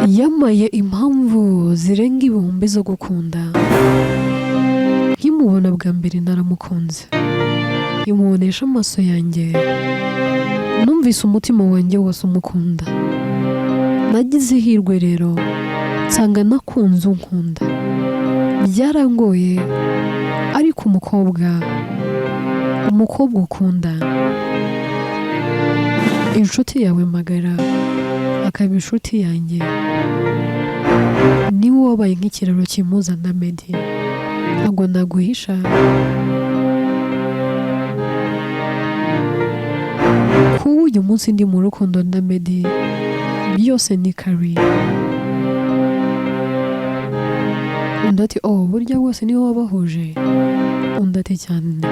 Speaker 1: Yamaye impamvu zirenga ibihumbi zo gukunda. Nkimubona bwa mbere naramukunze, nkimubonesha amaso yanjye numvise umutima wanjye wose umukunda. Nagize ihirwe rero nsanga nakunze unkunda. Byarangoye, ariko umukobwa ukunda, inshuti yawe magara akaba inshuti yanjye, niwe wabaye nk'ikiraro kimuza na Meddy. Ntabwo naguhisha kuba uyu munsi ndi mu rukundo na Meddy, byose ni Kari." Undi ati: "Oh, burya bwose niwe wabahuje?" Undi ati: "Cyane."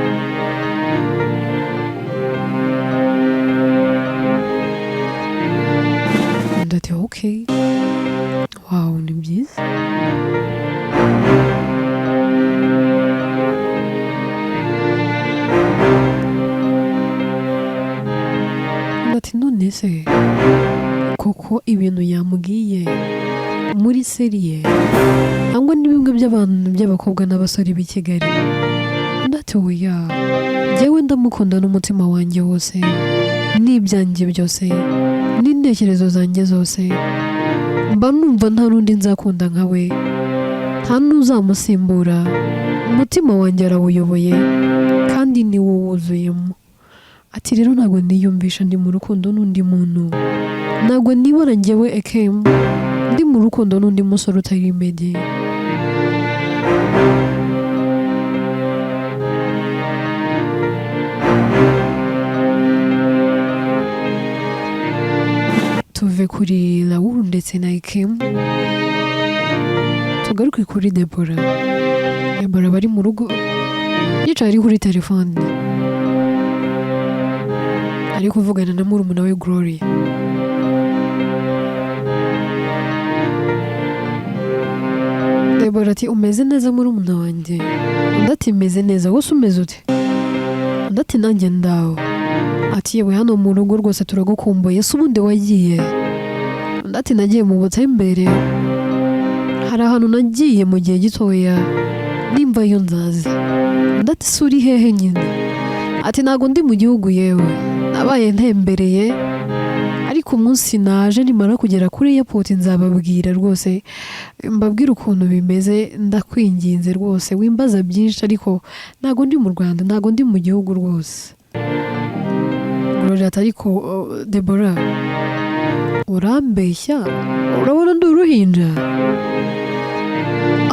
Speaker 1: Undi ati: "Okay, wow, ni byiza." Undi ati: "None se koko ibintu yambwiye muri sérieux, cyangwa ni bimwe by'abantu by'abakobwa n'abasore b'i Kigali?" Undi ati: "Oya, njyewe ndamukunda n'umutima wanjye wose, n'ibyanjye byose, n'intekerezo zanjye zose. Mba numva nta n'undi nzakunda nka we, nta n'uzamusimbura. Umutima wanjye arawuyoboye kandi ni wo wuzuyemo." Ati: "Rero ntabwo niyumvisha ndi mu rukundo n'undi muntu. Ntabwo nibona njyewe Ekemu ndi mu rukundo n'undi musore utari Meddy." Tuve kuri Raoul ndetse na Ekemu, tugaruke kuri Debora. Debora bari mu rugo, yicaye ari kuri telefone, ari kuvugana na murumuna we Gloria. Debora ati: "Umeze neza murumuna wanjye?" Undi ati: "Meze neza, wose umeze ute?" Undi ati: "Nanjye ndaho." Ati: "Yewe, hano mu rugo rwose turagukumbuye. Se ubundi wagiye?" Undi ati: "Nagiye mu butembere, hari ahantu nagiye mu gihe gitoya, nimba yo nzaza." Undi ati: "Se uri hehe nyine?" Ati: "Ntabwo ndi mu gihugu, yewe nabaye ntembereye, ariko umunsi naje nimara kugera kuri airport nzababwira rwose, mbabwire ukuntu bimeze. Ndakwinginze rwose wimbaza byinshi, ariko ntabwo ndi mu Rwanda, ntabwo ndi mu gihugu rwose." Gloria ati: "Ariko Debora, urambeshya? Urabona ndi uruhinja?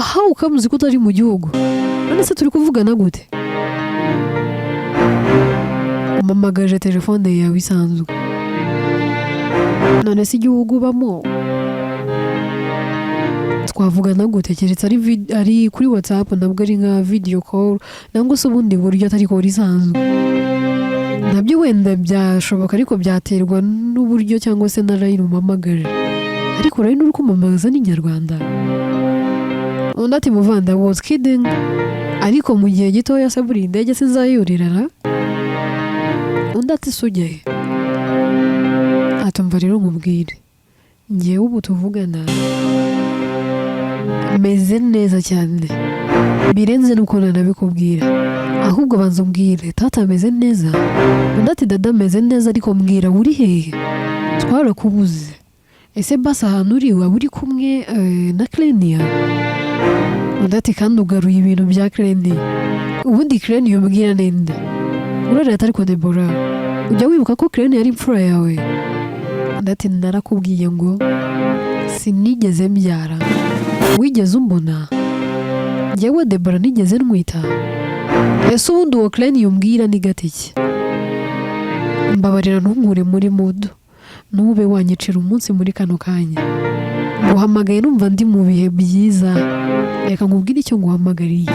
Speaker 1: Aha ukamuzi ko utari mu gihugu? None se turi kuvugana gute? Umpamagaje telefone yawe isanzwe. None se igihugu ubamo twavugana gute, keretse ari kuri WhatsApp, nabwo ari nka video call, nangwa se ubundi buryo atari call isanzwe?" Nabyo Nabyo wenda byashoboka, ariko byaterwa n'uburyo cyangwa se na line umpamagaje. Ariko line uri kumpamagaza ni Inyarwanda." Undi ati: "Muvandi, I was kidding, ariko mu gihe gitoya se buriya indege sinzayurirana?" Undi ati: "Se ujya he?" Ati: "Umva rero nkubwire, ngewe ubu tuvugana meze neza cyane birenze nuko nanabikubwira. Ahubwo banza umbwire, tata ameze neza?" Undi ati: "Dada ameze neza, ariko mbwira, uri hehe? Twarakubuze. Ese basi ahantu uri waba uri kumwe na Clenia?" Undi ati: "Kandi ugaruye ibintu bya Clenia. Ubundi Clenia umbwira ninde?" Urarira ati: "Ariko Debora, ujya wibuka ko Clenia ari imfura yawe?" Undi ati: "Narakubwiye ngo sinigeze mbyara. Wigeze umbona njyewe Debora nigeze ntwita? Ese ubundi uwo Clenia umbwira ni gatike? Mbabarira ntunkure muri mood, ntube wanyicira umunsi muri kano kanya. Nguhamagaye numva ndi mu bihe byiza. Reka nkubwire icyo nguhamagariye."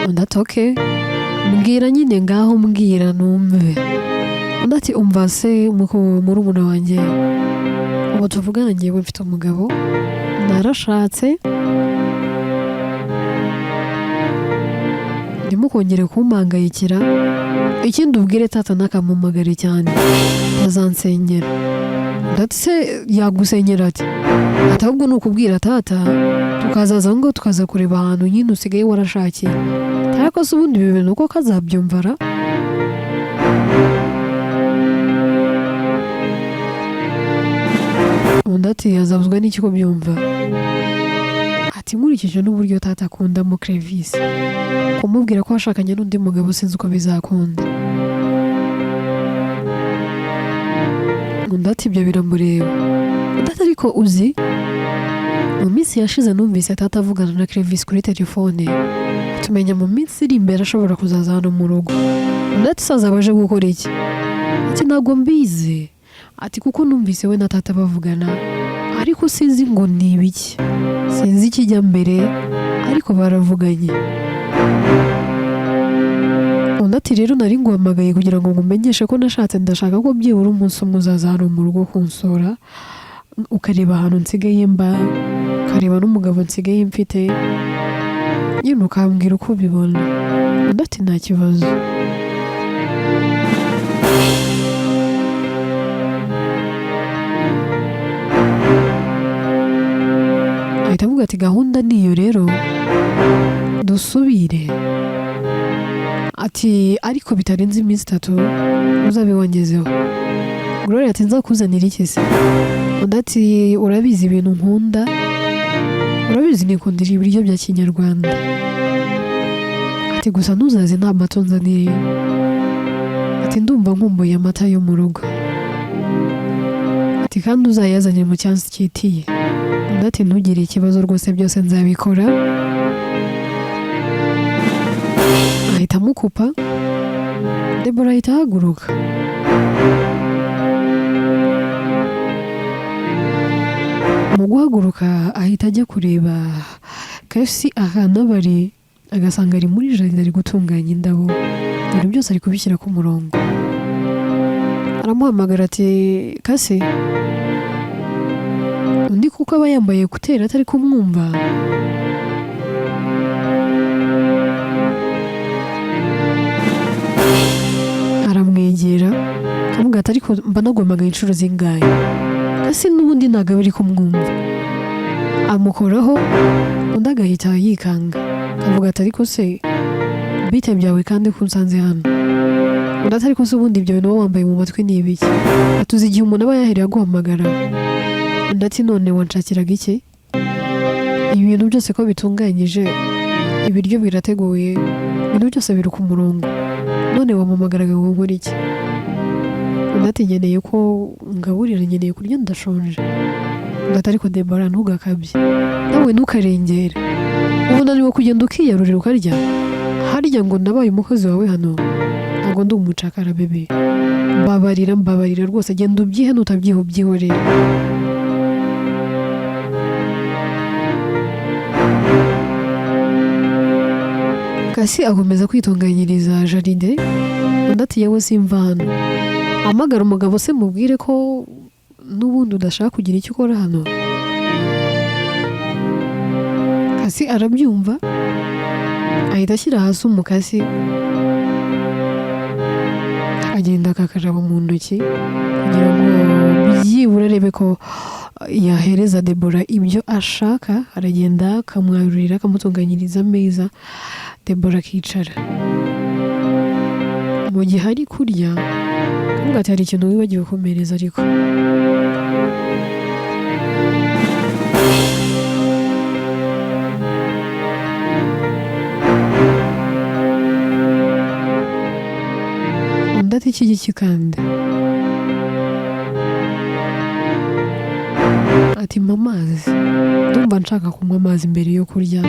Speaker 1: Undi ati: "Okay, mbwira nyine, ngaho mbwira numve." Undi ati: "Umva se murumuna wanjye, ubu tuvugana ngewe mfite umugabo, narashatse. Ntimukongere kumpangayikira. Ikindi ubwire tata ntakampamagare cyane, azansengera." Undi ati: "Se yagusenyera?" Ati: "Ahubwo ni ukubwira tata tukazaza ngo tukaza kureba ahantu nyine usigaye warashakiye." Ariko se ubundi ibi bintu uko kazabyumva ra? Undi ati: "Azabuzwa n'iki kubyumva?" Ati: "Nkurikije n'uburyo tata akundamo Clevis, kumubwira ko washakanye n'undi mugabo sinzi uko bizakunda." Undi ati: "Ibyo biramureba." Undi ati: "Ariko uzi, mu minsi yashize numvise tata avugana na Clevis kuri telefone, tumenya mu minsi iri imbere ashobora kuzaza hano mu rugo." Undi ati: "Saza abaje gukora iki?" Ati: "Ntabwo mbizi." Ati: "Kuko numvise we na tata bavugana, ariko sinzi ngo ni ibiki, sinzi ikijya mbere, ariko baravuganye." Undi ati: "Rero nari nguhamagaye kugira ngo ngumenyeshe ko nashatse. Ndashaka ko byibura umunsi umwe uzaza hano mu rugo kunsura, ukareba ahantu nsigaye mba, ukareba n'umugabo nsigaye mfite, nyine ukambwira uko ubibona." Undi ati: "Nta kibazo." Ahita avuga ati: "Gahunda niyo rero, dusubire." Ati: "Ariko bitarenze iminsi 3 uzabe wangezeho." Gloria ati: "Nzakuzanira iki se?" Undi ati: "Urabizi ibintu nkunda, urabizi nikundira ibiryo bya Kinyarwanda." Ati: "Gusa ntuzaze nta mata unzaniye." Ati: "Ndumva nkumbuye amata yo mu rugo." Ati: "Kandi uzayazanye mu cyansi cyitiye." Undi ati: "Ntugire ikibazo rwose, byose nzabikora." Ahita amukupa. Debora ahita ahaguruka. Mu guhaguruka ahita ajya kureba Kasi ahantu aba ari, agasanga ari muri jardin ari gutunganya indabo, ibintu byose ari kubishyira ku murongo. Aramuhamagara ati: "Kasi." Undi kuko aba yambaye écouteurs atari kumwumva, aramwegera akamubwira ati: "Ariko mba naguhamagaye inshuro zingahe?" Kasi n'ubundi ntabwo aba ari kumwumva. Amukoraho, undi agahita yikanga, akavuga ati: "Ariko se bite byawe kandi ko unsanze hano?" Undi ati: "Ariko se ubundi ibyo bintu uba wambaye mu matwi ni ibiki? Atuzi igihe umuntu aba yahereye aguhamagara." Undi ati: "None wanshakiraga iki? Ibi bintu byose ko bitunganyije, ibiryo birateguye, ibintu byose biri ku murongo, none wampamagaraga ngo nkore iki?" Undi ati: "Nkeneye ko ngaburira, nkeneye kurya, ndashonje." Undi ati: "Ariko Debora, ntugakabye nawe, ntukarengere. Ubu unaniwe kugenda ukiyarurira ukarya? Harya ngo nabaye umukozi wawe hano? Ntabwo ndi umucakara bébé. Mbabarira, mbabarira rwose, genda ubyihe, nutabyiha ubyihorere." Kasi akomeza kwitunganyiriza jardin. Undi ati: "Yewe, simva hano. Hamagara umugabo se mubwire ko n'ubundi udashaka kugira icyo ukora hano." Kasi arabyumva, ahita ashyira hasi umukasi, agenda akakaraba mu ntoki kugira ngo byibura arebe ko yahereza Debora ibyo ashaka. Aragenda akamwarurira, akamutunganyiriza ameza, Debora akicara. Mu gihe ari kurya akavuga ati: "Hari ikintu wibagiwe kumereza." Ariko undi ati: "Iki giki?" Kandi ati: "Mpa amazi, ndumva nshaka kunywa amazi mbere yo kurya."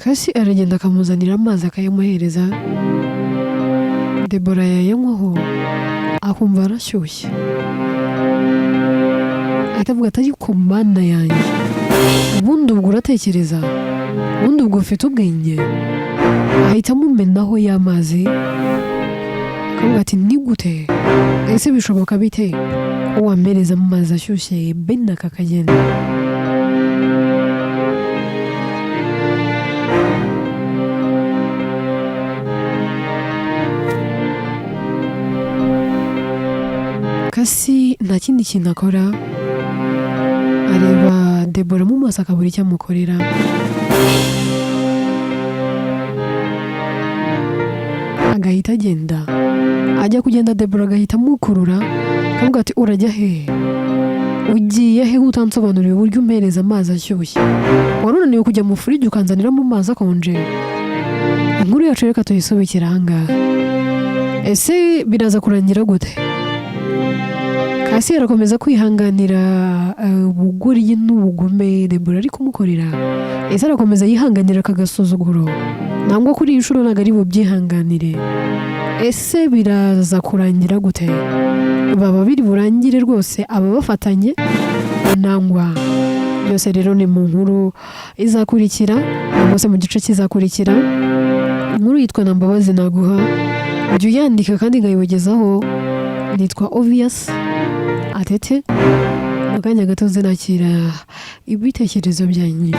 Speaker 1: Kasi aragenda akamuzanira amazi, akayamuhereza. Debora yayanywaho akumva arashyushye, ahita avuga ati: "Ariko Mana yanjye, ubundi ubwo uratekereza? Ubundi ubwo ufite ubwenge?" Ahita amumenaho y'amazi, akavuga ati: "Ni gute? Ese bishoboka bite ko wampereza mu mazi ashyushye bene aka kagenda?" Kasi nta kindi kintu akora, areba Debora mu maso akabura icyo amukorera. Agahita agenda. Ajya kugenda, Debora agahita amukurura, akavuga ati: "Urajya hehe? Ugiye he utansobanuriye uburyo umpereza amazi ashyushye? Wari unaniwe kujya mu fridge ukanzaniramo amazi akonje?" Inkuru yacu reka tuyisubikire ahangaha. Ese biraza kurangira gute? Kasi arakomeza kwihanganira ubugoryi n'ubugome Debora ari kumukorera? Ese arakomeza yihanganira aka gasuzuguro, nangwa kuri iyi nshuro ntabwo ari bubyihanganire? Ese biraza kurangira gute? Baba biri burangire rwose aba bafatanye, nangwa? Byose rero ni mu nkuru izakurikira, cyangwa se mu gice kizakurikira. Inkuru yitwa Nta Mbabazi Naguha. Ujya uyandika kandi nkayibagezaho. Nitwa Obvious Atete. Mu kanya gato nakira ibitekerezo byanyu.